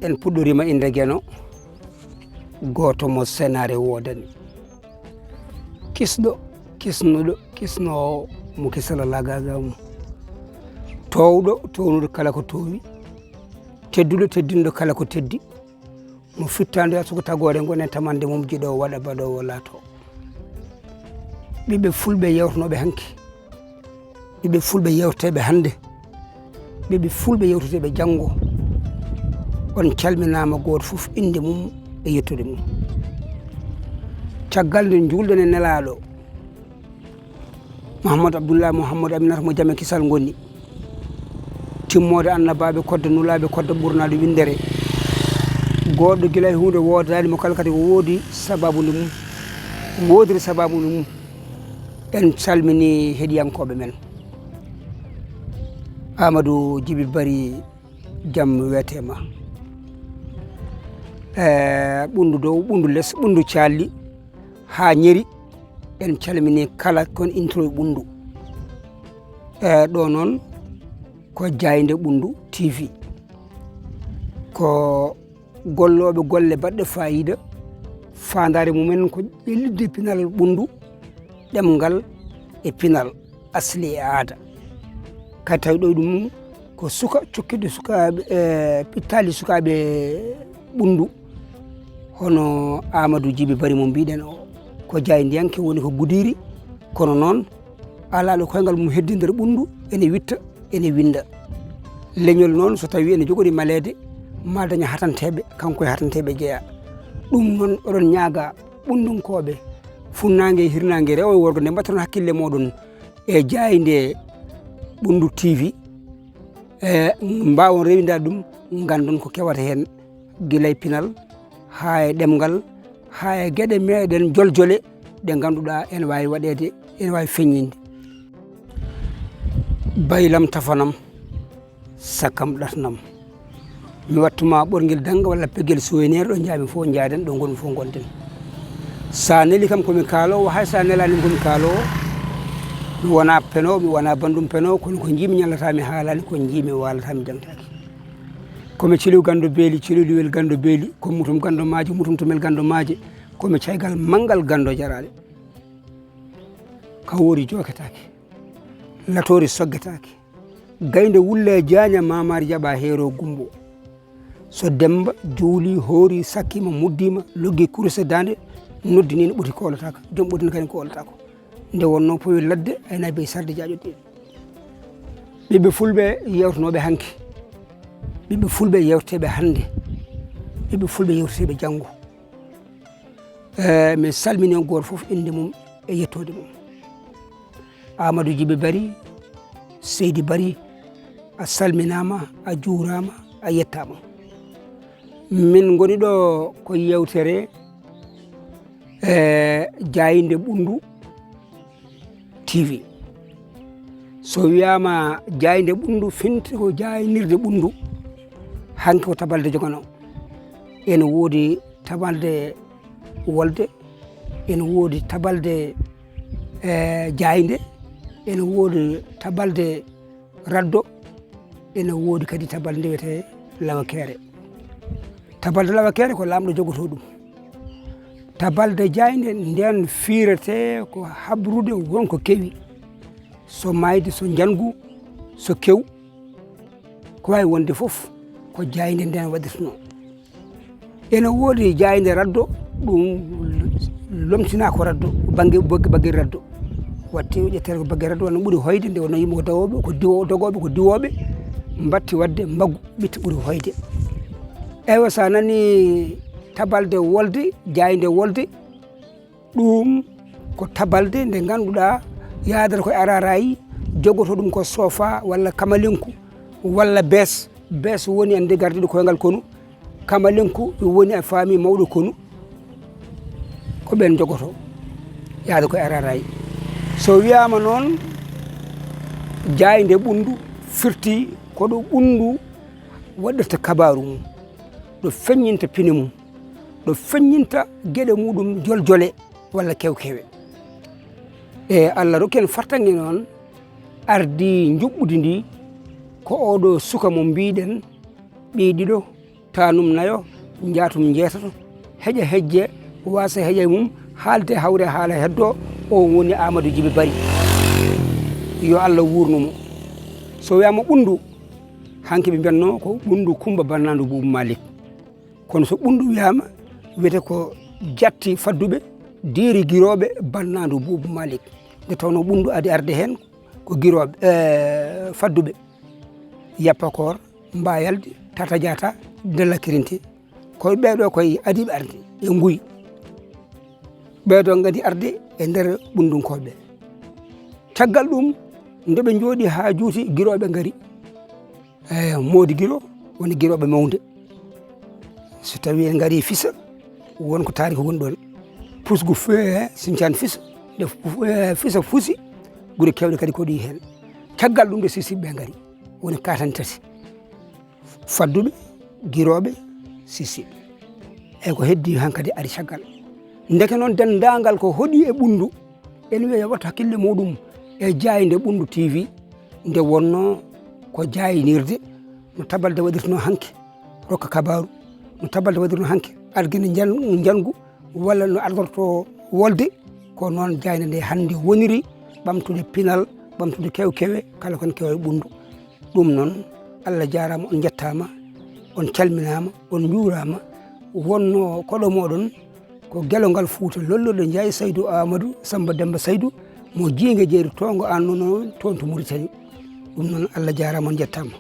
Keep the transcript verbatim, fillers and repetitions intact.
En puɗɗoriima innde Geno, gooto mo senaare woodani. Kisɗo, kisnuɗo, kisnoowo mo kisal alaa gaagaa mum. Toowɗo, toownuɗo kala ko toowi. Tedduɗo, teddinɗo kala ko teddi. Mo fittaandu e suka tagoore ngon e tamannde mum, jiɗoowo waɗa, baɗoowo laatoo. Ɓiɓɓe fulɓe yewtanooɓe hanki. Ɓiɓɓe fulɓe yewteteeɓe hannde, ɓiɓɓe fulɓe yewteteeɓe janngo, on calminaama, gooto fof innde mum e yettude mum. Caggal nde njuulɗen e nelaaɗo Mouhamadou Abdoullah Mouhamadou Aminata mo jam e kisal ngoni, timmoode annabaaɓe, kodda nulaaɓe, kodda ɓurnaaɗo winndere, goɗɗo gila e huunde woodaani mo kala kadi o woodi sabaabu nde mum, woodiri sabaabu nde mum. En calmini heɗiyankooɓe men. Amadou Djiby Barry, jam weetee ma. E, ɓunndu dow, ɓunndu les, ɓunndu caalli haa ñeri, en calmini kala kon intro e ɓunndu. E, ɗo noon ko Jaaynde Ɓunndu T V. Ko gollooɓe golle baɗɗe faayiida, faandaare mumen ko ƴellitde pinal ɓunndu, ɗemngal e pinal, asli e aada. Kadi tawi ɗo e ɗum ko suka cokkiɗo sukaaɓe, e, pittaali sukaaɓe ɓunndu, hono Amadou Djiby Barry mo mbiɗen o, ko jaayndiyanke, woni ko Goudiry, kono noon alaa ɗo koyngal mum heddi nder ɓunndu, ene witta, ene winnda. Leñol noon, so tawii ene jogori maleede, ma daña hatanteeɓe, kanko e hatanteeɓe jeyaa. Ɗum noon, oɗon ñaaga ɓunndunkooɓe, funnaange e hirnaange, rewo e worgo, nde mbaɗtoton hakkille mooɗon e Jaaynde Ɓunndu T V, e mbaawon rewindaade ɗum, nganndon ko kewata heen, gila e pinal, haa e ɗemngal, haa e geɗe meeɗen joljole ɗe ngannduɗaa ene waawi waɗeede, ene waawi feññinde. Baylam tafanam, sakkam ɗatanam. Mi wattuma ɓorngel dannga walla peggel souvenir, ɗo njaami fof njaaden, ɗo ngonmi fof ngonden. Sa neli kam ko mi kaaloowo, hay sa nelaani ko mi kaaloowo. Mi wona penoowo, mi wona banndum penoowo, kono ko njiimi ñallata mi haalaani, ko njiimi waalata mi jaŋtaaki. Ko mi celu ganndo beeli, celu liwel ganndo beeli, ko mutum ganndo maaje, mutum tumel ganndo maaje, ko mi caygal manngal ganndo jaraale. Ka woori jooketaake, latoori soggetaake. Gaynde wulle jaaña, maamaari jaɓa heero gumbo. So Demba juuli, hoori, sakkiima, muddiima, loggi kurus e daande, noddi ni no ɓoti koolataaka, joom ɓoti ne kadi koolataako. Nde wonnoo powi ladde, aynaaɓe e sarde jaaƴoɗe. Ɓiɓɓe fulɓe yewtanooɓe hanki, ɓiɓɓe fulɓe yewteteeɓe hannde, ɓiɓɓe fulɓe yewteteeɓe janngo. E, min salmini on gooto fof innde mum e yettoode mum. Amadou Djiby Barry, Seydi Barry, a salminaama, a juuraama, a yettaama. Min ngoni ɗo ko yewtere, e, Jaaynde Ɓunndu T V. So wiyaama Jaaynde Ɓunndu, finti ko jaaynirde ɓunndu, hanki ko tabalde joganoo. Ene woodi tabalde wolde, ene woodi tabalde, e, jaaynde, ene woodi tabalde raddo, ene woodi kadi tabalde wiyetee lawakeere. Tabalde lawakeere ko Laamɗo jogotoo ɗum. Tabalde jaaynde nden fiiretee ko habrude won ko kewi, so maayde, so njangu, so kew, ko waawi wonde fof ko jaaynde nden waɗirtunoo. Ene woodi jaaynde raddo, ɗum lomtinaa ko raddo, bannge, bannge, bannge raddo. Watti o ƴettata ko bannge raddo, wano ɓuri hoyde, nde wonno yimɓe ko dawooɓe, ko diwo-, dogooɓe, ko diwooɓe, mbatti waɗde mbaggu, ɓitta ɓuri hoyde. Eywa, so a nani tabalde wolde, jaaynde wolde, ɗum ko tabalde nde ngannduɗaa yaadata ko e ararayi, jogoto ɗum ko sofa walla kamalenku walla bees. Bees woni annde gardiiɗo koyngal konu, kamalenku woni a faami mawɗo konu, ko ɓen jogoto yaada ko e ararayi. So wiyaama noon, jaaynde ɓunndu firti ko ɗo ɓunndu waɗirta kabaaru mum, ɗo feññinta pine mum, ɗo feññinta geɗe muɗum joljole walla kewkewe. E Allah rokki en fartaŋŋe noon, ardii njuɓɓudi ndi ko oɗo suka mo mbiɗen, ɓiy ɗiɗo, tanum nayo, njaatum njeetato, heƴa hejje, waasa heƴa mum, haalde hawre haala heddo. O woni Amadou Djiby Barry. Yo Allah wuurnu mo. So wiyaama Ɓunndu, hanki ɓe mbiyatnoo ko Ɓunndu Kummba Bannaandu Buubu Maalik. Kono so Ɓunndu wiyaama, wiyete ko Jatti Fadduɓe, Diiri Girooɓe, Bannaandu Buubu Maalik. Nde tawnoo Ɓunndu adi arde heen ko Girooɓe, eh, Fadduɓe, Yappakoor, Mbayalde, Tata Jaata, Della Kirinti. Ko ɓeeɗo koye adiiɓe arde e nguy. Ɓeeɗo ngadi arde e nder Ɓunndunkooɓe. Caggal ɗum, nde ɓe njooɗi haa juuti, Girooɓe ngari. Eh, Moodi Giro woni Girooɓe mawnde. So tawi en ngari Fisa, won ko taariki woni ɗon. Pusgu fe-, Sincaan Fisa, nde fu-, eh, Fisa fusi, gure keewɗe kadi koɗi heen. Caggal ɗum, nde Sisiɓe ngari, woni kaatani tati. Fadduɓe, Girooɓe, Sisiɓe. E ko heddi hankadi ari caggal. Ndeke noon, denndaangal ko hoɗi e Ɓunndu, ene wiya yo wattu hakkille muɗum e jaaynde Ɓunndu T V, nde wonnoo ko jaaynirde, no Tabalde waɗirnoo hanki, rokka kabaaru, no Tabalde waɗirnoo hanki, argina njan-, njanngu, walla no ardorto wolde, ko noon jaaynde nde hannde woniri, ɓamtude pinal, ɓamtude kew-kewe, kala kon kew e Ɓunndu. Ɗum noon, Allah jaaraama, on njettaama, on calminaama, on njuuraama. Wonnoo koɗo mooɗon ko gelongal Fuuta lollorɗe Njaay Saydu Aamadu Samba Demba Saydu mo Jiinge Jeeri, toongo annono toon to Muritani. Ɗum noon, Allah jaaraama, on njettaama.